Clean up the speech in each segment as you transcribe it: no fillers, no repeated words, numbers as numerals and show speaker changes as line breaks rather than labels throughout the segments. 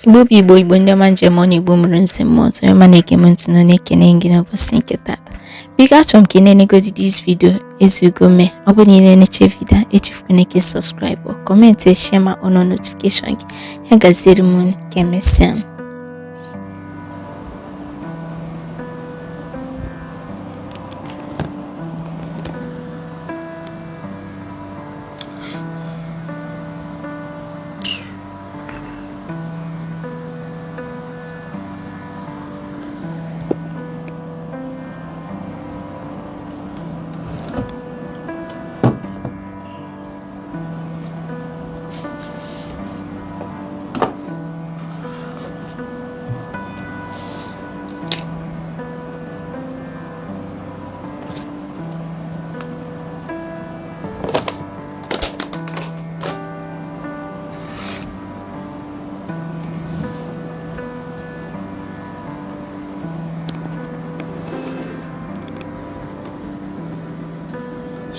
Igbo bụ Igbo, Igbo ndị ọma njem ọnụ, Igbo mụrụ nze mmụọ ọzọ, onye ọma na-ege m ntị nọ na-ekene gị n'ụbọchị nke tata. Biko achọrọ m ka ị nenegodi this video ezugo mee. Ọ bụrụ na ị na-eneche video, echefukwana ka ị subscribe, comment, share ma on notification gị. Ya gaziere m unu, ka emesịa.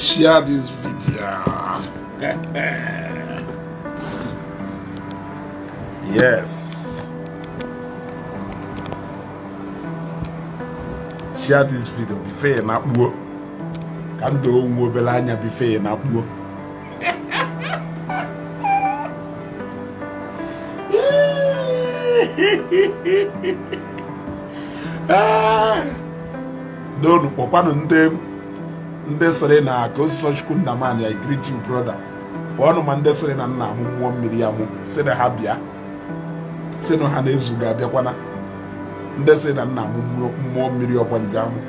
Share this video. Yes. Share this video before ị na-akpuo. Ka ndụ onwe obere anya before ị na-akpuo. Donu kpọkwanụ ndị sịrị na ka Osisọchukwu Nnamani, I greet you, brother. Kpọọnụ ma ndị sịrị na nna amụ mmụọ mmiri amụ, sị na ha bịa, sị na ha na-ezu ga-abịakwana. Ndị sị na nna amụ mmụọ mmiri ọkwa nje amụ.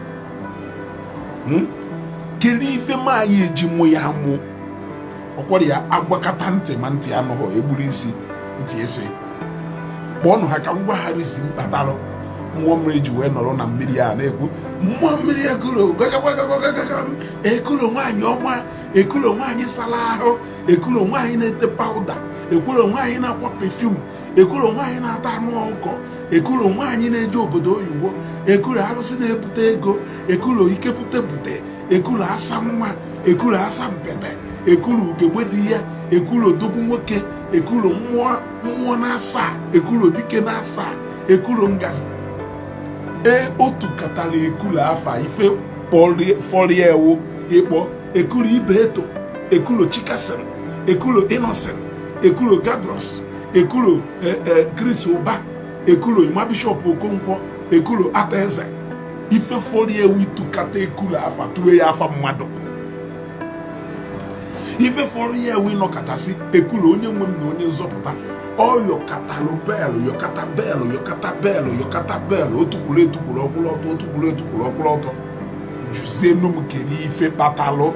Kedu ife maanyị eji mụ ya amụ? Ọkwara ya agwakọta ntị ma ntị anụghọ, egburu isi ntị esi. Kpọọnụ ha ka ngwa ha risi mkpatalụ mmụọ mmiri ji wee nọrọ na mmiri a na-ekwu mmụọ mmiri ekulo gagagagagagaga, ekulo nwaanyị ọma, ekulo nwaanyị sara ahụ, ekulo nwaanyị na-ete pawuda, ekulo nwaanyị na-akwa perfume, ekulo nwaanyị na-ata anụ ọkụkọ, ekulo nwaanyị na-eje obodo oyibo, ekulo arụsị na-ebute ego, ekulo ikepute bute, ekulo asa nwa, ekulo asa mpete, ekulo ugegbe dị ya, ekulo odogwu nwoke, ekulo mmụọ mmụọ na-asa, ekulo dike na-asa, ekulo ngazi. E otu katara ekulo afa ife fọrọ ewu ịkpọ ekulo ibe eto, ekulo chikasịrị, ekulo ịnọsịrị, ekulo gabros, ekulo Chris Ụba, ekulo Ima Bishọp Okonkwo, ekulo ata eze. Ife fọrọ ewu ịtụkata ekulo afa tụwe ya afa mmadụ. Ife fọrọ ya ewu ịnọkọtasị ekulo onye nwe m na onye nzọpụta. Ọ yọkatalụ belụ, yọkata belụ, yọkata belụ, yọkata belụ, otukwuru etukwuru ọkwụrụ ọtọ, otukwuru etukwuru ọkwụrụ ọtọ. Juzienu m kedu ife kpatalụ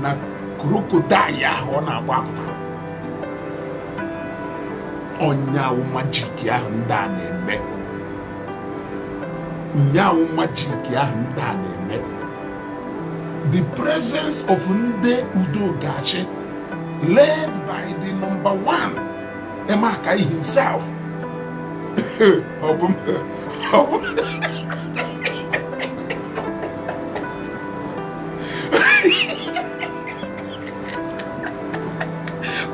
na krokodail ahụ ọ na-agba apụta. Ọnyanwụ majik ahụ ndị a na-eme, nyanwụ majik ahụ ndị a na-eme. The presence of ndị Udogachi led by the number one Emeakayi himself. Ọ bụ ọ bụ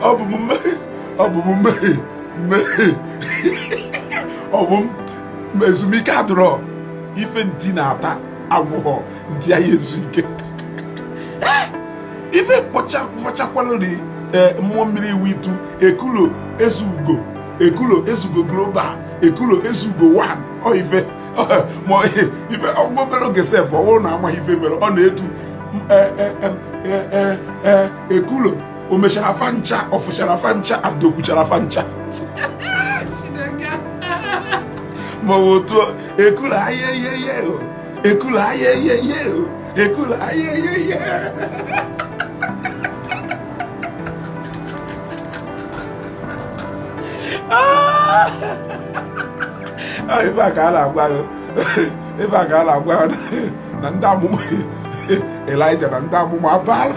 ọ bụ m mmehie, ọ bụ m mmehie, mmehie, ọ bụ m ezumike adịrọ. Ife ntị na-ata agwụghọ ntị anyị ezu ike. Ife kpọchakwalụri mmụọ mmiri iwu itu ekulo ezugo, ekulo ezugo global, ekulo ezugo one. Ọ ife ma ife ọgwụ obere oge sef, ọ bụrụ na amaghị ife mere ọ na-etu ekulo o mechara fa ncha, ọ fụchara fa ncha, adokwuchara fa ncha. Ma ọ bụ otu ekulo ayeyeye, ekulo ayeyeye, ekulo ayeyeye. Ife a ka a na-agwa gị, ife a ka a na-agwa gị na ndị amụma Elijah na ndị amụma abalị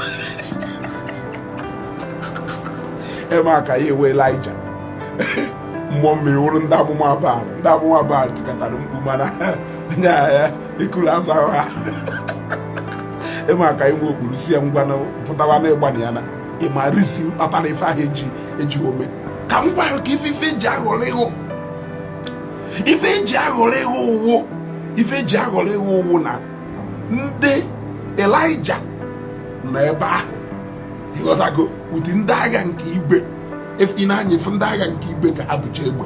Emeakayi ewe Elijah mmụọ mmiri wụrụ ndị amụma abalị. Ndị amụma abalị tikatara mkpu mana nya ya ikuru asa ha. Emeakayi nwe okpuru si ya ngwa pụtawa na ịgbana ya na ịma risi kpatara ife ahụ eji ome ka m gwa ka ife ife eji aghọrọ ịhụ. Ife eji aghọrọ ịghụ ụwụ, ife eji aghọrọ ịghụ ụwụ na ndị Elijah nọ ebe ahụ, ịghọtago, ụdị ndị agha nke igwe. Ị na-anya ifu ndị agha nke igwe ka ha bụcha egbe.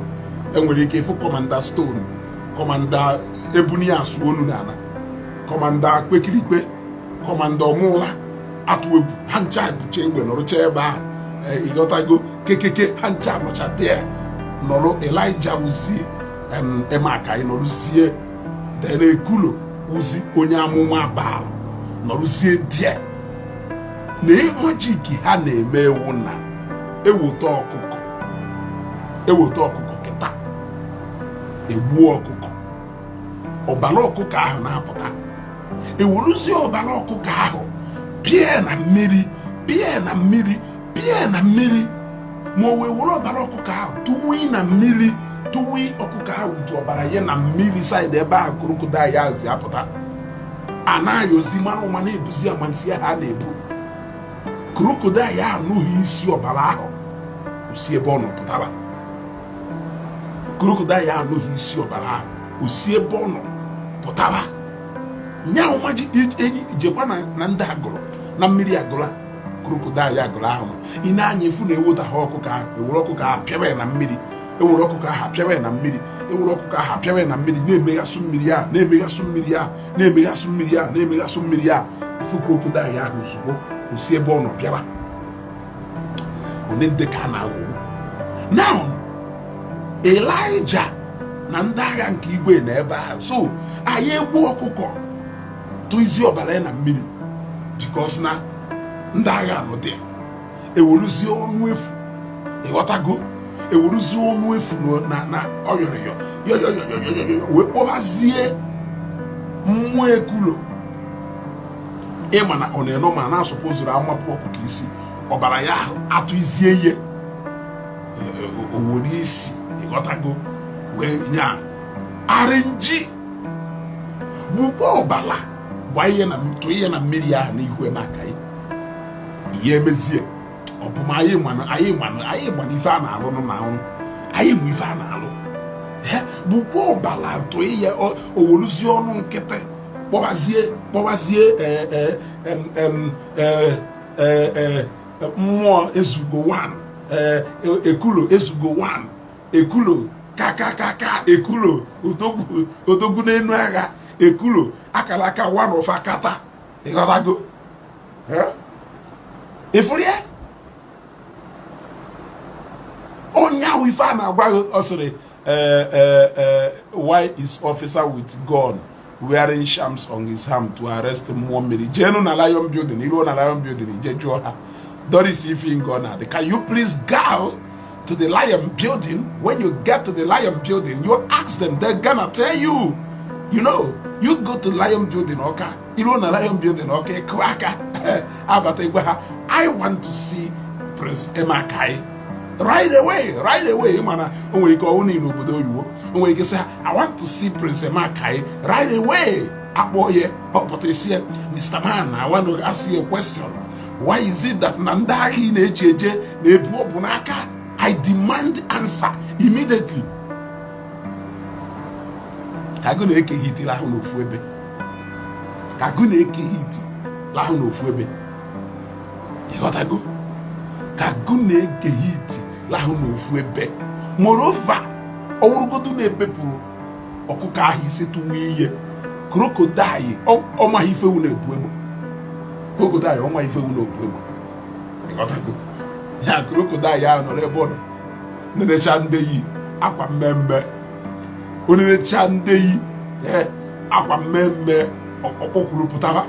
Enwere ike ịfụ Commander Stone, Commander Ebunias onu n'ala, Commander Kpekirikpe, Commander Ọmụla atụ egwu. Ha ncha bụcha egbe, nọrụcha ebe ahụ, ịghọtago, kekeke ha ncha nọcha there nọrọ. Elijah wuzi Emeakayi nọrụzie, then Ekulo wuzi onye amụma Baal nọrụzie die na magic ha na-eme. Ewu na eweta ọkụkọ, eweta ọkụkọ kịta, egbuo ọkụkọ, ọbara ọkụkọ ahụ na-apụta. Eweruzie ọbara ọkụkọ ahụ pịa na mmiri, pịa na mmiri, pịa na mmiri, ma o wee were ọbara ọkụkọ ahụ tụwii na mmiri, tụwii ọkụkọ ahụ ji ọbara ya na mmiri side ebe ahụ crocodile ya si apụta. A na-ayọzi mara ụma na-ebuzi amansi ahụ a na-ebu. Crocodile ya anụghị isi ọbara ahụ osi ebe ọ nọ pụtara. Crocodile ya anụghị isi ọbara ahụ osi ebe ọ nọ pụtara. Nyanwụ maji jekwa na ndị agụrụ na mmiri agụla crocodile agụrụ ahụ. Ị na-anya efu na ewota ha ọkụkọ ahụ, ewere ọkụkọ ahụ pịawa ya na mmiri, ewere ọkụkọ ahụ apịawa ya na mmiri, ewere ọkụkọ ahụ apịawa ya na mmiri, na-emeghasụ mmiri ahụ, na-emeghasụ mmiri ahụ, na-emeghasụ mmiri ahụ, na-emeghasụ mmiri ahụ. Ifu crocodile ahụ ozugbo osi ebe ọ nọ bịawa. One ndị ka a na-aghọgbu now. Elijah na ndị agha nke igwe na ebe ahụ, so anyị egbu ọkụkọ, tụizi ọbara ya na mmiri, because na ndị agha nọ dị. Eweruzie ọnụ efu, ịghọtago, eweruzie ọnụ efu na ọyọrịyọ yọyọyọyọyọyọ wee kpọbazie mmụọ Ekulo. Ịma na ọ na-eno ma na-asọpụzuru amapụ ọkụkọ isi, ọbara ya atụizie ihe owere isi, ịghọtago, wee nya arịnji gbukwa ọbala gbaa ihe na tụ ihe na mmiri ahụ n'ihu Emeakayi ihe emezie. Ọ bụ ma anyị mana, anyị mana, anyị mana ife a na-alụ nụ na anwụ, anyị mụ ife a na-alụ gbukwa ọbala tụ ihe, oweruzie ọnụ nkịtị kpọbazie kpọbazie mmụọ ezugo 1, Ekulo ezugo 1, Ekulo kakakaka, Ekulo odogwu, odogwu n'enu agha, Ekulo akara aka one of akata, ịghọtago? Ịfụrụ ya onye ahụ ife a na-agwa gị. Ọ sịrị, "Why is officer with gun wearing charms on his arm to arrest mmụọ mmiri?" Jeenu na Lion Building, iruo na Lion Building, je jụọ ha. Doris Ifingo na, can you please go to the Lion Building? When you get to the Lion Building, you ask them, they're gonna tell you. You know, you go to Lion Building, okay? Iruo na Lion Building, okay? Kụọ aka abata, igwe ha, "I want to see Prince Emeakayi right away, right away." Mana o nwere ike ọnwụ niile obodo oyibo, o nwere ike sị ha, "I want to see Prince Emeakayi right away." Akpọ ya, ọpụta, isi ya, "Mr. Man, I want to ask you a question. Why is it that na ndị agha ị na-eji eje na-ebu ọgwụ n'aka? I demand answer immediately." Ka agụ na-eke hit lahụ n'ofu ebe, ka agụ na-eke hit lahụ n'ofu ebe, ịghọtago? Ka agụ na-eke hit lahụ n'ofu ebe. Moreover, ọwụrụgodu na-ebepụrụ ọkụkọ ahụ isi tụwa ihe, crocodile ọmaghị ifewu na-ebu egbe. Crocodile ọmaghị ifewu na-ebu egbe, ịghọtago? Ya crocodile ahụ nọrọ ebe ọ nọ nenecha ndị yi akwa mmemme, onenecha ndị yi akwa mmemme, ọkpọkwuru pụtara.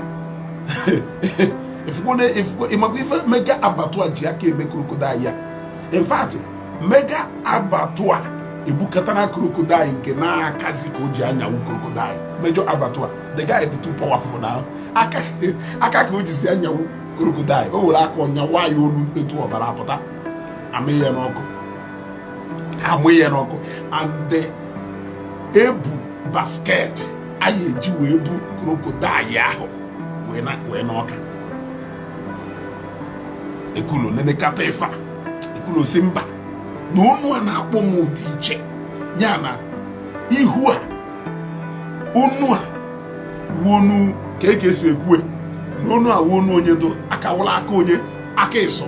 Ịmakwa ife mega abattoir ji aka eme crocodile ya. In fact, mega abattoir egbukọtara crocodile nke na-akazi ka o ji anyanwụ crocodile. Major abattoir, the guy dị too powerful now. Aka aka ka o jizi anyanwụ crocodile. O were aka ọnya ya olu etu ọbara apụta, amị ya n'ọkụ, amụ ya n'ọkụ. And ebu basket anyị eji wee bu crocodile ahụ wee na wee n'ọka. Ekulo nenekata ife a, Ekulo si mba na onu a na-akpọ m dị iche ya na Ihu a, onu a wu onu ka e esi ekwue na onu a wu onu onye do akawụla aka onye aka ịsọ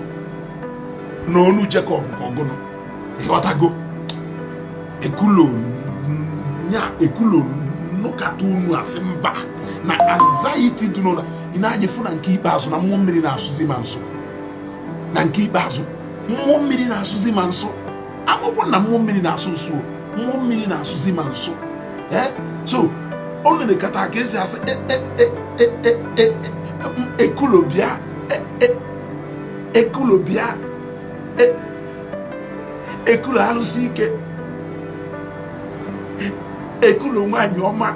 na onu Jacob ka ọgụnụ. Ịghọtago? Ekulo nya ekulo nụkata unu asị mba na anxiety dị n'ụlọ. Ị na-anya fụ na nke ikpeazụ na mmụọ mmiri na-asụzi ma nsụ. Na nke ikpeazụ, mmụọ mmiri na-asụzi ma nsụ. Amụkwụ na mmụọ mmiri na-asụ nsụ, mmụọ mmiri na-asụzi ma nsụ. Ee, so o nere kata ka esi asị ekulo bịa, ekulo bịa, ekulo alụsị ike, ekulo nwaanyị ọma,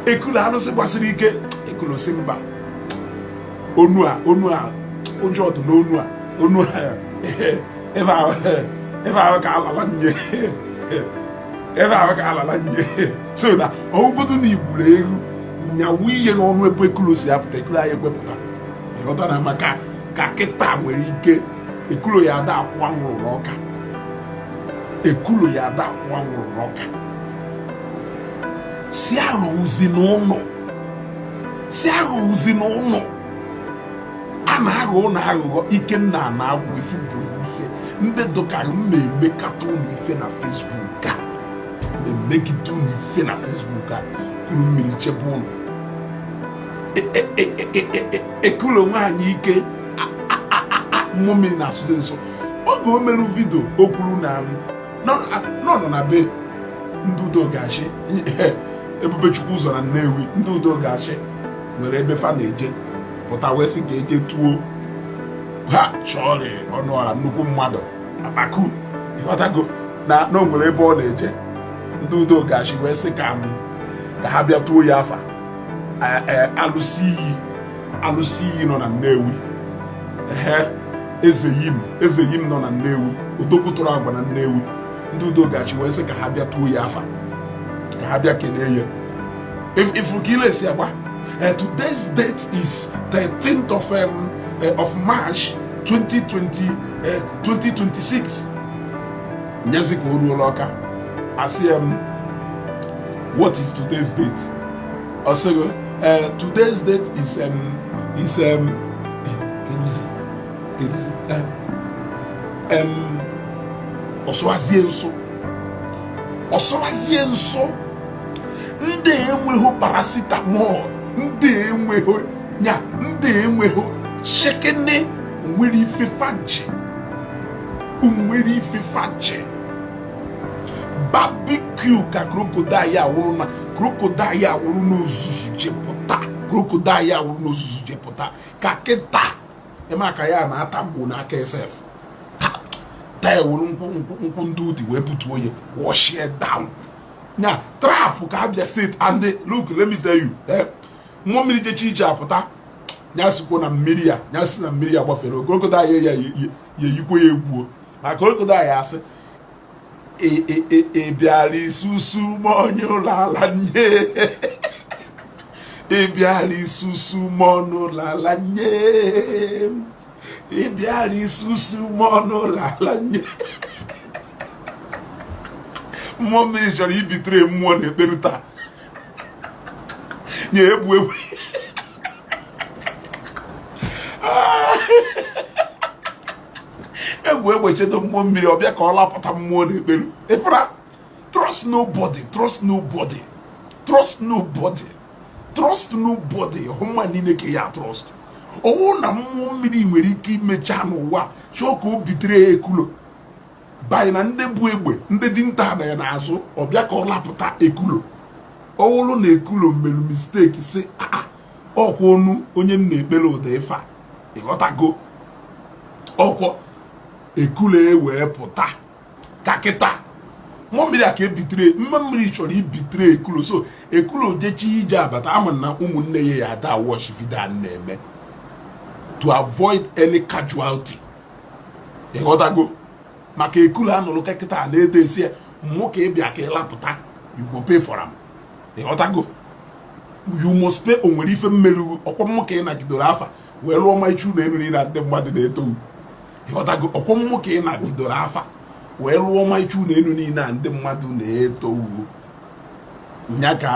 ekulo alụsị gbasiri ike. Ekulo si mba, onu a, onu a, ụjọ dị n'onu a, onu a. Ebe ahụ, ebe ahụ ka alala nye, ebe ahụ ka alala nye. So na ọgwụgodo na igburu ewu nyawu ihe n'ọnụ ebe ekulo si apụta, ekulo anyị ekwepụta. Ịghọta na maka ka kịta nwere ike ekulo ya ada akwụ anwụrụ n'ọka, ekulo ya ada akwụ anwụrụ n'ọka. Si aghọwụzi n'ụlọ, si aghọwụzi n'ụlọ a na-aghọ ụlọ aghụghọ. Ikenna na-agwụ ifu bụ ife ndị dụka m na-emekata ụlọ ife na Facebook a, na-emegide ụlọ ife na Facebook a kuru mmiri chebe ụlọ. Ekulo nwaanyị ike, mmụọ mmiri na-asụzi nsọ. Oge o merụ video, o kwuru na nọ nọ na be ndị udo ga-achị, Ebubechukwu ụzọ na Nnewi. Ndị udo ga-achị nwere ebe fa na-eje pụta wee sị ka eje tuo ha chọọrị ọnụ ọha nnukwu mmadụ akpaku. Ịghọtago na o nwere ebe ọ na-eje, ndị udo ga-achị wee sị ka ha bịa tuo ya afa alụsị iyi, alụsị iyi nọ na Nnewi. Ehe, eze yim, eze yim nọ na Nnewi, odogwu tụrụ agwa na Nnewi. Ndị udo gachi wee sị ka ha bịa tuo ya afa, ka ha bịa kelee ya. Ifu ka ile esi agba. Today's date is 13th of March 2020, 2026. Nyezi ka o ruola ọka, asị m, "What is today's date?" Ọ sịghị, "Today's date is keduzi keduzi ọsụwazie nso, ọsụwazie nso." Ndị enweghị paracetamol, ndị enweghị nya, ndị enweghị shekene, nwere ife faji, nwere ife faji barbecue ka crocodile awụrụ na crocodile awụrụ n'ozuzu jepụta, crocodile awụrụ n'ozuzu jepụta ka kịta eme ka ya na-ata mgbu n'aka sf taa, ewuru nkwụ nkwụ nkwụ ndị ụdị wee butuo ya, washie down nya trap ka abịa set. And look, let me tell you, mmụọ mmiri jechi ije apụta ya sikwo na mmiri ya, ya si na mmiri ya gbafere crocodile ya, ya eyikwo ya egwuo ma crocodile ya asị ị bịara isusu ma onye ụlọ ala nye, ị bịara isusu ma ọnụ ụlọ ala nye, ị bịara isusu ma ọnụ ụlọ ala nye. Mmụọ mmiri chọrọ ibitere mmụọ na-ekperu taa nye egbu egbu. Egwu egbe chedo mmụọ mmiri ọbịa ka ọ lapụta mmụọ na-ekperu ịfụra. Trust nobody, trust nobody, trust nobody, trust nobody. Hụ niile ka ya trust ọwụ na mmụọ mmiri nwere ike imecha n'ụwa chọọ ka o bitere ya ekulo banye na ndị bụ egbe, ndị dinta na ya n'azụ ọbịa ka ọ lapụta ekulo. Ọwụlụ na ekulo merụ mistake si ọkwa onu onye m na-ekpere ụda ife a. Ịghọtago? Ọkwọ ekulo wee pụta ka kịta mmụọ mmiri a ka ebitere. Mmụọ mmiri chọrọ ibitere ekulo, so ekulo jechi ije abata ama na ụmụnne ya ya ada watch video a na-eme to avoid any casualty. Ịghọtago? Maka ekulo anụrụ ka kịta na-edo esi ya mmụọ ka ịbịa ka ịlapụta, you go pay for am. Ịghọtago? You must pay. O nwere ife mmeri ọkwọ mmụọ ka ị nagidoro afa wee lụọ maichu na elu na ndị mmadụ na-eto. Ịghọtago? Ọkwọ mmụọ ka ị nagidoro afa Wee lụọ ọmarịcha ụlọ elu niile a ndị mmadụ na-eto ugwu nya ka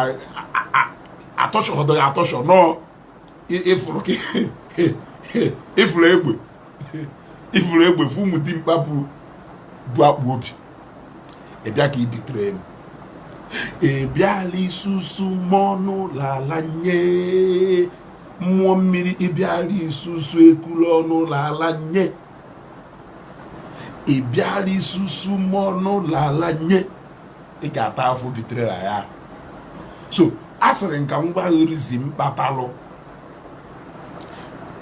atọchọdụ ya atọchọ nọọ ịfụrụ ịfụrụ egbe ịfụrụ egbe fụ ụmụ dimkpa bụ bụ akpụ obi ịbịa ka ibitere m ị bịala isusu m ọnụ lala nye mmụọ mmiri ị bịala isusu ekulu ọnụ lala nye ị bịala isusu m ọnụ lala nye ị ga-ata afụ bitere na ya. So a sịrị m ka m gwa gị reason kpatalụ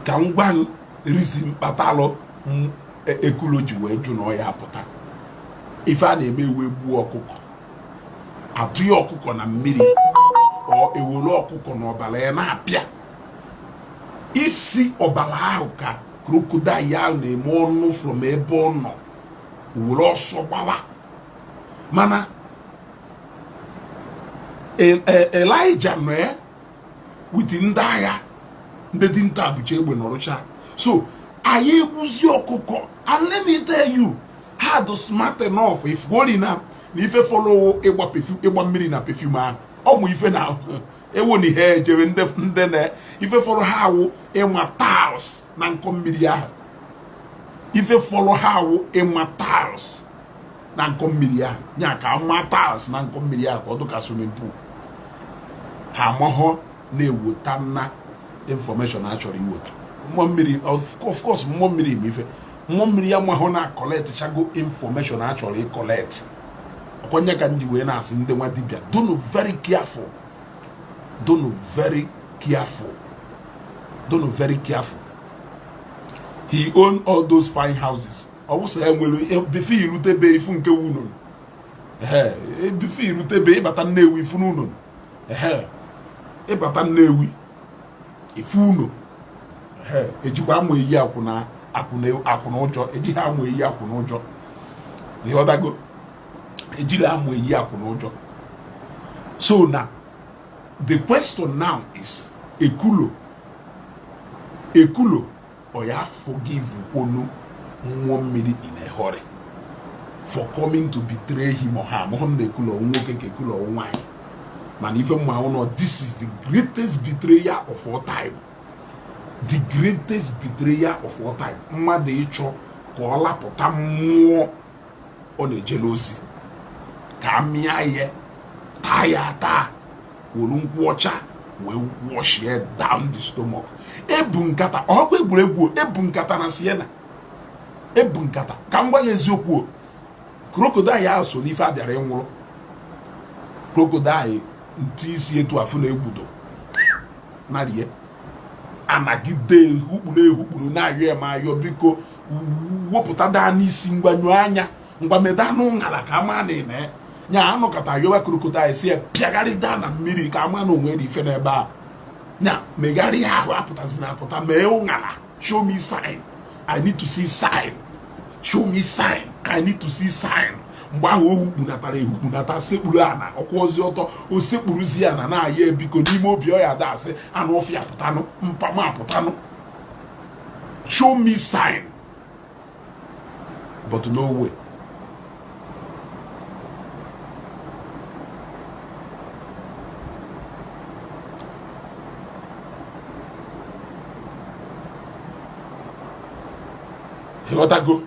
ka m gwa gị reason kpatalụ ekulo ji wee jụ na ọ ya apụta. Ife a na-eme ewe gbuo ọkụkọ, atụ ya ọkụkọ na mmiri, ọ ewere ọkụkọ na ọbara ya na-apịa isi ọbara ahụ ka crocodile ahụ na-eme ọnụ from ebe ọ nọ were ọsọ gbawa. Mana Elijah nọ ya with ndị agha, ndị dinta bụcha egbe nọrụcha. So anyị egbuzi ọkụkọ, and let me tell you, ha dị smart enough if gori na na ife fọrọ ịgba perfume, ịgba mmiri na perfume ahụ ọmụ ife na ewu na ihe ejebe ndị na ife fọrọ ha awụ ịma tiles na nkọ mmiri ahụ, ife fọrọ ha awụ ịma tiles na nkọ mmiri ahụ, nya ka ama tiles na nkọ mmiri ahụ ka ọ dụka swimming pool. Ha amahọ na-eweta nna information a chọrọ iweta. Mmụọ mmiri, of course, mmụọ mmiri ma ife mmụọ mmiri ya mahụ na collectchago information a chọrọ ịcollect. Ọkwanye ka m ji wee na-asị ndị nwa dibịa, dunu very careful, dunu very careful, dunu very careful. He own all those fine houses. Ọ wụsa ya nwere before irutebe ifu nke wunun, ee, before irutebe ịbata Nnewi ifu n'ụlọ, ee, ịbata Nnewi ifu ụlọ, ee, ejikwa amụ eyi akwụna akwụna ụjọ, ejighị amụ eyi akwụna ụjọ, ịghọtago, ejiri amụ eyi akwụna ụjọ. So na the question now is, ekulo ekulo ọ ya forgive kwonu mmụọ mmiri in a hurry for coming to betray him or her? Amụghị m na ekulo nwoke ka ekulo nwaanyị, mana ife mma ụlọ, this is the greatest betrayer of all time, the greatest betrayer of all time. Mmadụ ịchọ ka ọ lapụta mmụọ ọ na-ejele ozi ka a mịa ya taa ya taa, were nkwụ ọcha wee washie down the stomach. Ebu nkata ọkwa egwuregwu, ebu nkata na siena, ebu nkata. Ka m gwa ya eziokwu, crocodile ahụ so n'ife a bịara ịnwụrụ. Crocodile ntị isi etu afụ na-egbudo narie anagide ehukpuru ehukpuru na-ayọ ya ma ayọ, biko wepụta daa n'isi ngwa nyụọ anya ngwa meda anụ ṅara ka ama na eme nya anụkọta ayọwa crocodile si ya pịagharịda na mmiri ka ama na onwere ife n'ebe a, nya megharịa ahụ apụtazi na apụta mee ụṅara. Show me sign, I need to see sign, show me sign, I need to see sign. Mgbe ahụ o hukpunatara ehukpunata sekpuru ana ọkwụọzi ọtọ, o sekpuruzi ana na-aya ebiko n'ime obi ọ ya dasị anụ ọfịa pụtanụ mpama pụtanụ, show me sign, but no way. Ịghọtago?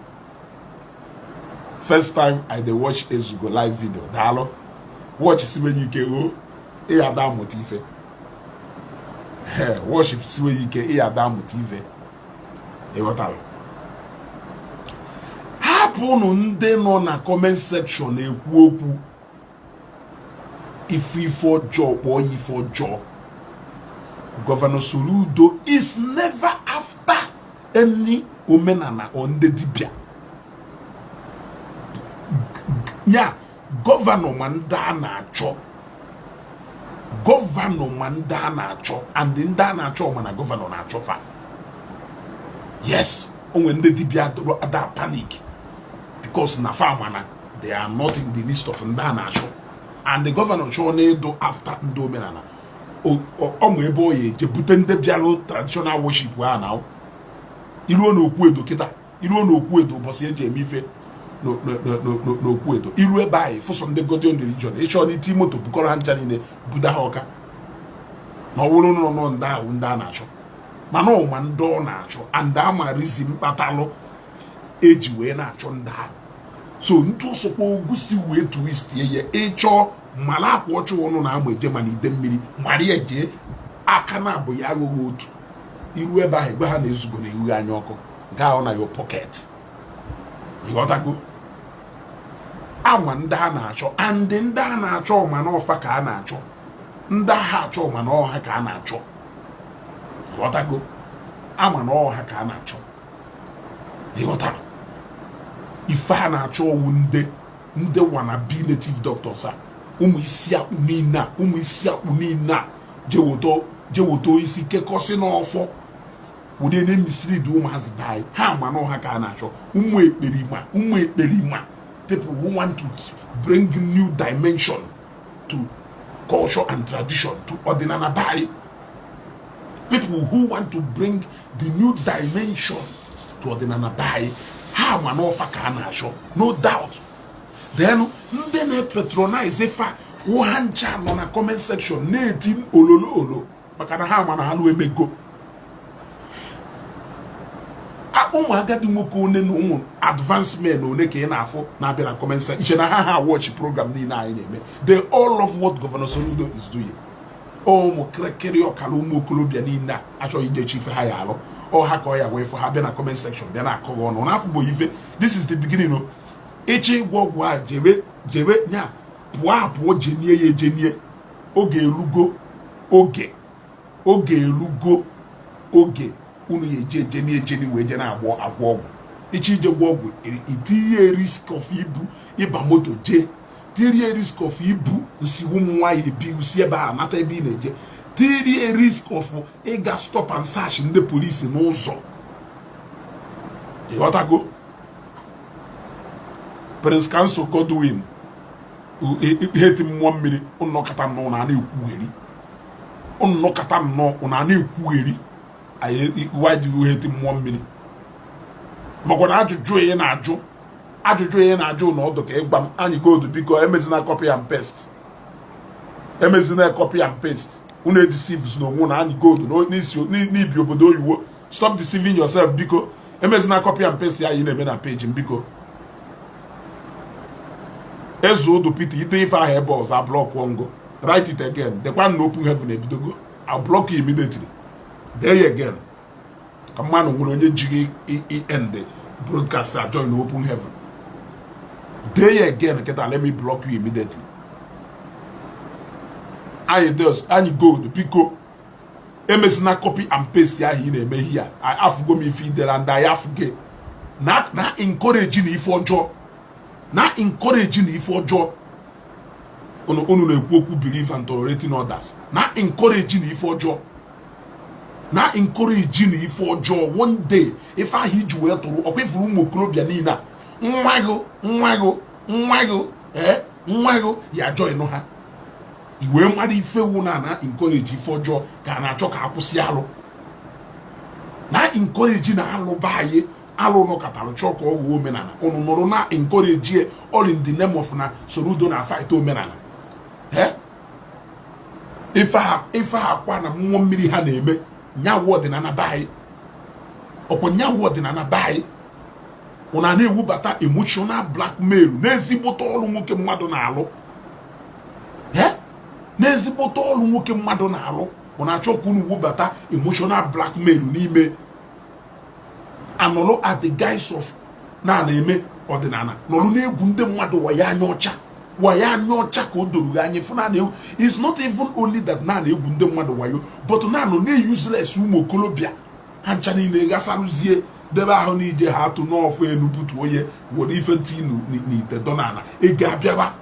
First time I dey watch Ezugo live video. Daalụ, watch siwe ike o, ị ada amụta ife. Watch siwe ike, ị ada amụta ife. Ịghọtara? Hapụnụ ndị nọ na comment section ekwu okwu ife ife ọjọọ, kpọọ ya ife ọjọọ. Governor Soludo is never after any omenala or ndị dibịa ya. Governor ma ndị a na-achọ, governor ma ndị a na-achọ, and ndị a na-achọ mana governor na-achọ fa. Yes, o nwere ndị dibịa ada panic because na fa mana they are not in the list of ndị a na-achọ, and the governor chọọ na-edo after ndị omenala ọ ma ebe ọ ya eje bute ndị bịarụ traditional worship ha. Na iruo n'okwu edo kịta, iruo n'okwu edo ụbọchị eji eme ife, n'okwu edo iru ebe ahụ, fụsọ ndị Godian Religion. Ịchọ n'iti moto bukọrọ ha ncha niile, buda ha ọka na ọ bụrụ nọ nọ ndị ahụ ndị a na-achọ, mana ụma ndị ọ na-achọ and amarizi mkpatalụ eji wee na-achọ ndị ahụ. So ntụ ọsọkwa ogwu si wee twistie ya, ịchọọ mara akwa ọchụ ụnụ na-ama eje, mana ide mmiri mara ya jee aka na abụ ya aghụghị otu iru ebe ahụ, egbe ha na-ezugo na ewughi anya ọkụ nke ahụ na your pocket. Ịghọtago? Ama ndị a na-achọ and ndị a na-achọ ọma n'ọfa ka a na-achọ, ndị agha achọ ọma n'ọha ka a na-achọ. Ịghọtago? Ama n'ọha ka a na-achọ. Ịghọtara ife a na-achọ? Ọwụ ndị wannabe native doctors a, ụmụ isi akpụ niile a, ụmụ isi akpụ niile a jewoto isi kekọsị n'ọfọ were na-emisiri dị ụmụazị be anyị. Ha ama n'ọha ka a na-achọ, ụmụ ekperima, ụmụ ekperima, people who want to bring new dimension to culture and tradition, to ọdịnala be anyị, people who want to bring the new dimension to ọdịnala be anyị. Ha ama n'ọfa ka a na-achọ, no doubt. Then ndị na-patronize fa wụ ha ncha nọ na comment section na-eti ololo olo, maka na ha ama na ha lụ emego. Ụmụ agadi nwoke one na ụmụ advancement one ka ị na-afụ na-abịa na comment section, iche na ha watch program niile anyị na-eme. They all love what Governor Soludo is doing. Ụmụ kịrịkịrị ọkara ụmụ okorobịa niile a achọghị ijechi ife ha ya alụ ọ ha ka ọ ya wee fụ ha bịa na comment section bịa na-akọ gị ọnụ n'afọ bụ ife. This is the beginning o. Ịchọ ịgwọ ọgwụ a, jebe jebe nya pụọ apụọ, jenie ya ejenie. Oge elugo, oge elugo, oge unu ya eje ejeni ejeni wee je na-agwọ agwọ ọgwụ. Ịchọ ije gwọ ọgwụ, itinye risk of ibu ịba moto jee, tirie risk of ibu nsiwu ụmụ nwaanyị ebi usi ebe a nata ebe ị na-eje, tirie risk of ịga stop and search ndị polisi n'ụzọ. Ịghọtago? Prince Council Godwin heti mmụọ mmiri, ụnọkọta nnọọ na na-ekwugheri, ụnọkọta nnọọ na na-ekwugheri. Why do you hate mmụọ mmiri? Makwa na ajụjụ ị na-ajụ, ajụjụ ị na-ajụ na ọdụ ka ịgwa m anyị gold. Biko, emezina copy and paste, emezina copy and paste. Unu edeceive n'onwe na anyị gold n'isi n'ibi obodo oyiwo. Stop deceiving yourself. Biko, emezina copy and paste ya anyị na-eme na page m. Biko, eze ụdụ Peter, ide ife ahụ ebe ọzọ, ablock ngo. Write it again. Dekwa na open heaven ebidogo. I block you immediately. Dee ya again ka mmadụ nwere onye jighị end broadcast a join open heaven. Dee ya again kịta, let me block you immediately. Anyị dos anyị gold. Biko, emesina copy and paste ahụ ị na-eme ihe a. Afụgo m ife idere ndị anyị afụge na encourage na ife ọjọọ, na encourage na ife ọjọọ. Unu na-ekwu okwu believe and tolerating others, na encourage na ife ọjọọ, na encourage na ife ọjọọ. One day, ife ahụ iji wee tụrụ ọkwa ifuru ụmụ okorobịa niile a, nwa gị, nwa gị, nwa gị, ee, nwa gị ya join ha, i wee mara ife wu na encourage ife ọjọọ ka a na-achọ ka akwụsị alụ, na encourage na alụba anyị alụ nọkọtara chọọ ka ọ ghọọ omenala. Unu nụrụ na encourage all in the name of na Soludo na fight omenala. Ife akwa na mmụọ mmiri ha na-eme nyawu ọdịnala be anyị, ọkwa nyawu ọdịnala be anyị. Ụna na-ewubata emotional blackmail n'ezigbote ọrụ nwoke mmadụ na-alụ, n'ezigbote ọrụ nwoke mmadụ na-alụ. Ụna achọ ka unu wubata emotional blackmail n'ime anọlụ at the guise of na na-eme ọdịnala, nọlụ na-egwu ndị mmadụ waya anya ọcha, waya anya ọcha ka o doro gị anya fụ na na it's not even only that na na-egwu ndị mmadụ wayo, but na nọ na-useless ụmụ okorobịa ha ncha niile ghasarụzie debe ahụ n'ije ha atụ n'ọfụ elu butu onye were ife ntị n'ite dọ n'ala. Ego abịaba,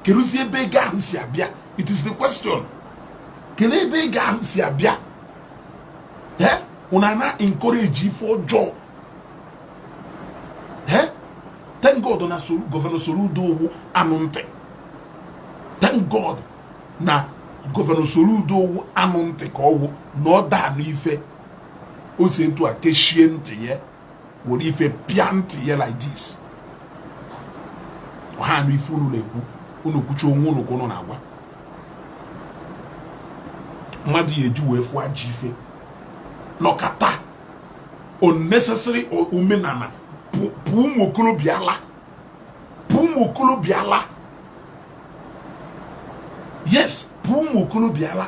keduzi ebe ego ahụ si abịa? It is the question. Kedu ebe ego ahụ si abịa? Eh, una na encourage ife ọjọọ. Eh, thank God na Governor Soludo owu anụ ntị. Thank God na Governor Soludo owu anụ ntị ka ọwụ na ọ daa n'ife o si etu a kechie ntị ya, were ife pịa ntị ya like this. Ọha anụ ife unu na-ekwu, unu kwuchi onwe unu ka unu na-agwa. Mmadụ ya eji wee fụọ ajọ ife nọkata unnecessary omenala pụ ụmụ okorobịa ala, pụ ụmụ okorobịa ala. Yes, pụ ụmụ okorobịa ala.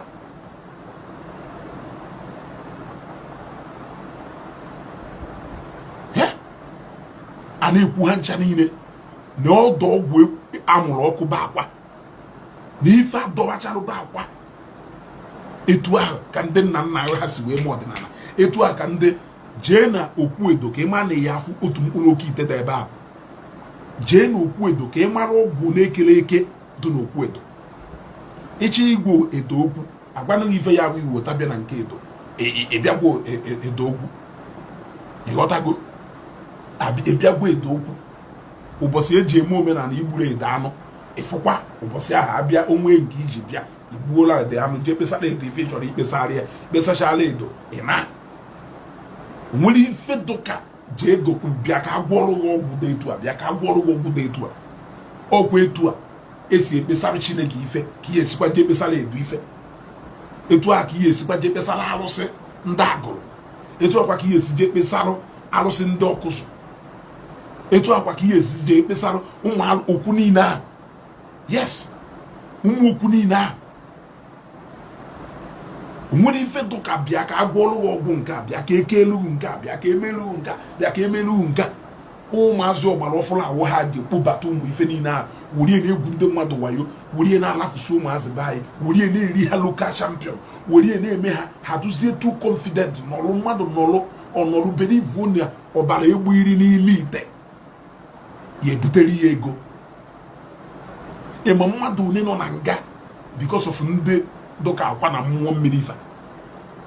A na-ekwu ha ncha niile na ọdụ ọgwụ anwụrụ ọkụ bụ akwa na ife adọwachalụ bụ akwa. Etu ahụ ka ndị nna nna ha si wee mee ọdịnala, etu ahụ ka ndị jee na okwu edo ka ị mara na ya afụ otu mkpụrụ oke ite dị ebe ahụ. Jee na okwu edo ka ị mara ọgwụ na-ekele eke dị n'okwu edo. Ịchọ igwe edo okwu agwanụghị ife ya ahụ iwu tabịa na nke edo, ịbịagwo edo okwu, ịghọtago? Ịbịagwo edo okwu ụbọchị eji eme omenala igburu edo anụ, ịfụkwa ụbọchị ahụ abịa onwe nke iji bịa igbuola edo anụ, jee kpesara edo ife ị chọrọ ikpesara ya, kpesachala edo ị na nwere ife dụka jee gokwu bịa ka agwọrọ gị ọgwụ dị etu a, bịa ka agwọrọ gị ọgwụ dị etu a. Ọgwụ etu a esi ekpesara Chineke ife ka ihe esikwa jee kpesara edo ife, etu a ka ihe esikwa jee kpesara arụsị ndị agụrụ, etu akwa ka ihe esi jee kpesara arụsị ndị ọkụzụ, etu akwa ka ihe esi jee kpesara ụmụ okwu niile ahụ. Yes, ụmụ okwu niile ahụ nwere ife dụka bịa ka agwọrọ gị ọgwụ nke a, bịa ka ekelu gị nke a, bịa ka emelu gị nke a, bịa ka emelu gị nke a. Ụmụazị ọgbara ọfụrụ awụ ha ji kpụbata ụmụ ife niile ahụ, werie na-egwu ndị mmadụ wayo, werie na-alafụsị ụmụazị be anyị, werie na-eri ha local champion, werie na-eme ha ha duzie too confident nọlụ mmadụ nọlụ ọnọlụ believe na ọbara egbu iri n'ime ite ya ebutere ya ego. Ịma mmadụ one nọ na nga because of ndị dụka akwa na mmụọ mmiri ife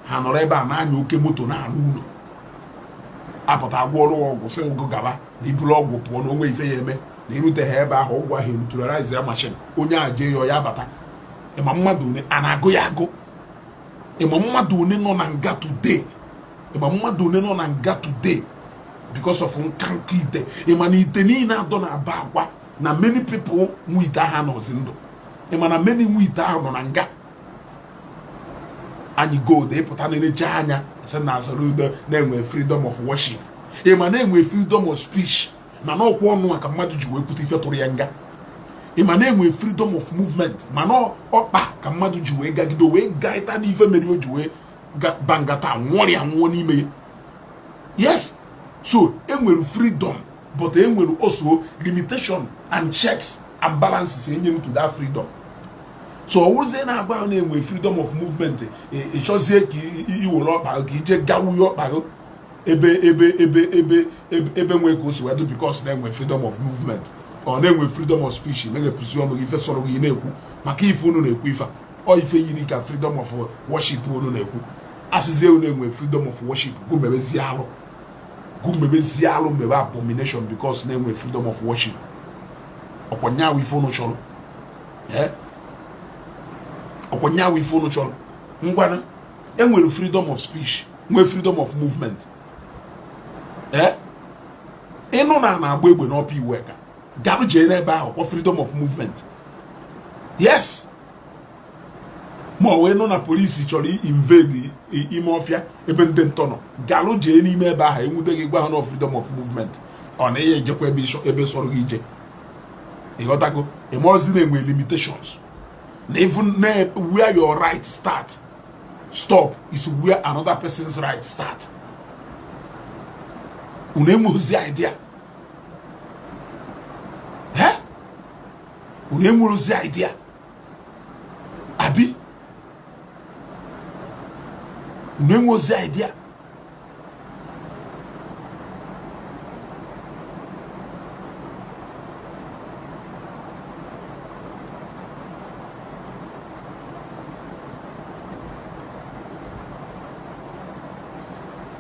ha nọrọ ebe a na-anya oke moto na-arụ ụlọ, apụta agwọ ọrụ ọgwụ sị ụgụ gaba na iburu ọgwụ pụọ na onwe ife ya eme na eruteghị ebe ahụ ọgwụ ahụ eruturalize ya machine onye a jee ya ya bata. Ịma mmadụ one a na-agụ ya agụ? Ịma mmadụ one nọ na nga today? Ịma mmadụ one nọ na nga today because of nka nka ite? Ịma na ite niile adọ na aba akwa na many people nwe ite ahụ anọzi ndụ? Ịma na many nwe ite ahụ nọ na nga? Anyị gold ịpụta na-eneche anya sị na azụrụ udo na-enwe freedom of worship. Ịma na-enwe freedom of speech mana ọkwa ọnụ a ka mmadụ ji wee kwute ife tụrụ ya nga. Ịma na-enwe freedom of movement mana ọkpa ka mmadụ ji wee gagide wee gaịta n'ife mere o ji wee ba ngata nwụọ ya nwụọ n'ime ya. Yes, so enwere freedom but enwere also limitation and checks and balances enyere to that freedom. So ọwụzie na-agba ahụ na-enwe freedom of movement, ịchọzie ka iwere ọkpa ka ije gawuye ọkpa gị ebe ebe ebe ebe ebe nwee ka o si wee dị because na-enwe freedom of movement ọ na-enwe freedom of speech, meghepụzi ọnụ gị ife sọrọ gị na-ekwu maka ife unu na-ekwu ife ọ ife yiri ka freedom of worship unu na-ekwu. Asịzie unu enwe freedom of worship, gụ mebezie alụ, gụ mebezie alụ, mebe abomination because na-enwe freedom of worship. Ọkwa nyaawụ ife unu chọrọ, ọkwa nyaawụ ife unu chọrọ. Ngwanụ, enwere freedom of speech, nwee freedom of movement. Ịnụ na na-agba egbe n'ọpa iwu eka garụ jee n'ebe ahụ kwa freedom of movement. Yes, ma ọ wee nụ na polisi chọrọ invade ime ọfịa ebe ndị ntọ nọ, galụ jee n'ime ebe ahụ enwude gị gwa ha na freedom of movement ọ na ihe ejekwa ebe sọrọ gị ije. Ịghọtago? Ịmọzi na-enwe limitations na even where your right start stop is where another person's right start. Unu enweghịzi idea, unu enwerozi idea abi unu enwerozi idea.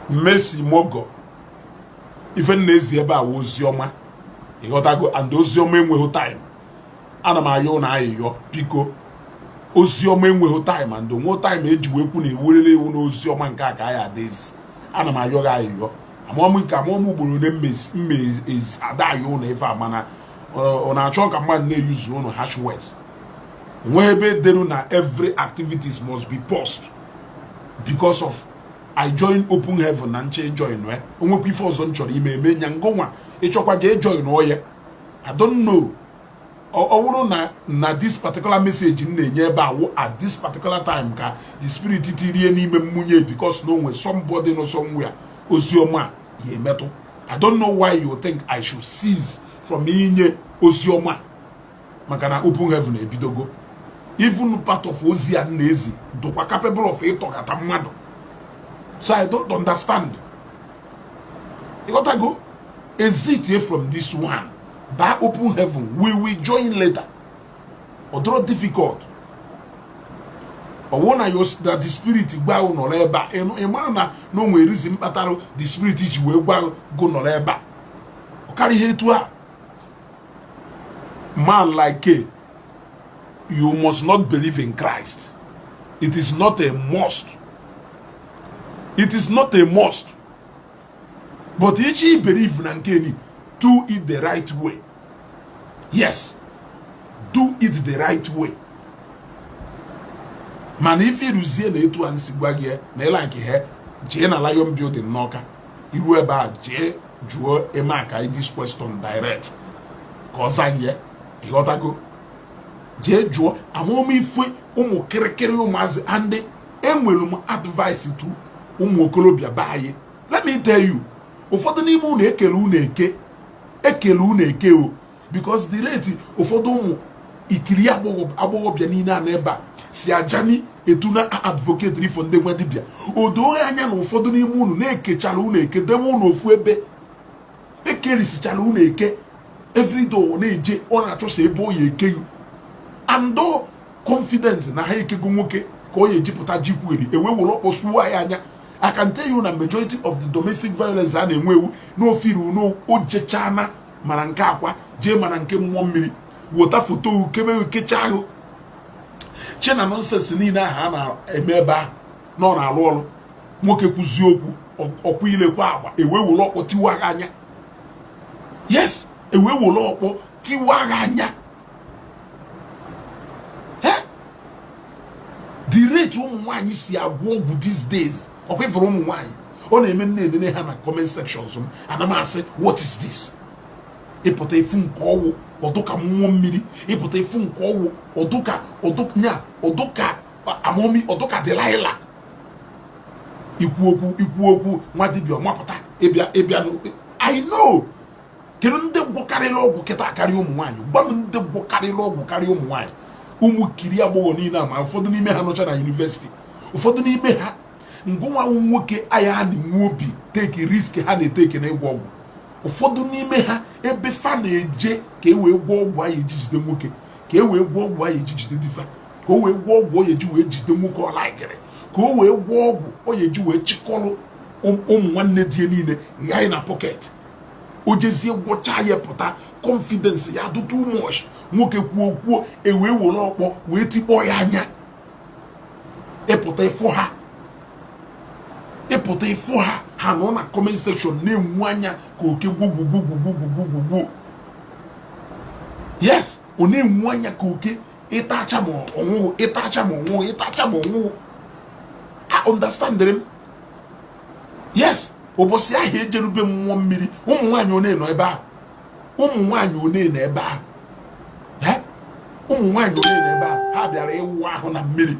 Mercy Mogo ife na-ezi ebe a wụ oziọma, ịghọtago? And oziọma enweghị time. Ana m ayọ na ayịyọ biko, oziọma enweghị time and onwe time eji wee kwu na ewurere ewu na oziọma nke a ka anyị ada ezi. Ana m ayọ gị ayịyọ amụọmụ nke amụọmụ ugboro ole mme ada ayọ ụlọ ife a, mana Ọ na-achọ ka mmadụ na-eyuzu ụnụ harsh words. Nwee ebe deru na every activities must be paused because of I join Open Heaven na nche join. Onwekwa ife ọzọ m chọrọ ime eme nya ngụnwa ịchọkwa jee join oye. I don't know. Ọ bụrụ na this particular message m na-enye ebe a wụ at this particular time ka the spirit tirie n'ime mmunye, because na onwe somebody nọ somewhere oziọma ya emetụ. I don't know why you think I should cease from inye oziọma maka na Open Heaven ebidogo. Even part of ozi a m na-ezi dụkwa capable of ịtọgata mmadụ, so I don't understand. Ịghọtago? Exit from this one baa Open Heaven, we will join later. Ọ dịrọ difficult. Ọwụ na your that the spirit gwa ahụ nọrọ ebe a, ị mara na o nwere reason kpatara the spirit ji wee gwa go nọrọ ebe a. Ọ karịa ihe etu a. Man like K, you must not believe in Christ. It is not a must, it is not a must, but each believe na nke ni, do it the right way. Yes, do it the right way. Mana ife iruzie na etu a nsi gwa gị na ịla nke ha, jee na Lion Building n'Ọka. Iru ebe a, jee jụọ Emeaka this question direct ka ọ zaa gị ya. Ịghọtago? Jee jụọ amamife ụmụ kịrịkịrị ụmụazị. And enwere m advice to ụmụ okorobịa be anyị. Let me tell you, ụfọdụ n'ime unu ekele unu eke, ekele unu eke o, because the rate ụfọdụ ụmụ ikiri agbọghọbịa niile a n'ebe a si ajani etu na advocate for ndị nwe dibịa, o doo anya na ụfọdụ n'ime unu na-ekechara unu eke, debe unu ofu ebe, ekerisichara unu eke. Everyday ọ na-eje, ọ na-achọsa ebe ọ ya eke you and confidence na ha ekego nwoke ka ọ ya ejipụta ji kweri ewe were ọkpọ suo ya anya. I can tell you na majority of the domestic violence a na-enwe ewu n'ofiru n'ojechana, mana nke akwa jee, mana nke mmụọ mmiri wota foto kebe kecha ahụ che na nonsense niile ahụ a na-eme ebe ahụ na ọ na-arụ ọrụ. Nwoke kwuzie okwu, ọkwa ilekwa agba, ewe were ọkpọ tiwa agha anya. Yes, ewe were ọkpọ tiwa agha anya. Eh? The rate ụmụ nwaanyị si agwọ ọgwụ these days, ọkwa ịfụrụ ụmụ nwaanyị ọ na-eme nne enene ha na comment sections m, ana m asị, "What is this?" Ịpụta ifu nke ọwụ ọdụka mmụọ mmiri, ịpụta ifu nke ọwụ ọdụka ọdụnya ọdụka amomi ọdụka Delilah. Ikwu okwu, ikwu okwu nwa dibịa ọmapụta ịbịa ịbịa. I know. Kedu ndị gwọkarịrị ọgwụ kịta karịa ụmụ nwaanyị? Gwa m ndị gwọkarịrị ọgwụ karịa ụmụ nwaanyị. Ụmụ kiri agbọghọ niile a, ma ụfọdụ n'ime ha nọcha na university, ụfọdụ n'ime ha ngụnwa nwoke anya ha na-enwe obi take risk ha na-eteke na ịgwọ ọgwụ. Ụfọdụ n'ime ha, ebe fa na-eje ka e wee gwọọ ọgwụ anyị eji jide nwoke, ka e wee gwọọ ọgwụ anyị eji jide difa, ka o wee gwọọ ọgwụ ọ eji wee jide nwoke ọ laikiri, ka o wee gwọọ ọgwụ ọ eji wee chịkọrọ ụmụ nwanne die niile ghaghị na pocket. O jezie gwọchaa ya, pụta, confidence ya dị too much. Nwoke kwuo kwuo, e wee were ọkpọ wee tikpọọ ya anya. Ịpụta ịfụ ha, ịpụta ịfụ ha, ha nọ na comment section na-enwu anya ka oke gwogwogwogwogwogwogwogwo. Yes, ọ na-enwu anya ka oke ịtacha ma ọnwụghụ, ịtacha ma ọnwụghụ, ịtacha ma ọnwụghụ. I understand m. Yes, ụbọchị ahụ ejerube mmụọ mmiri, ụmụ nwaanyị one nọ ebe ahụ? Ụmụ nwaanyị one nọ ebe ahụ? Eh? Ụmụ nwaanyị one nọ ebe ahụ? Ha bịara ịwụ ahụ na mmiri,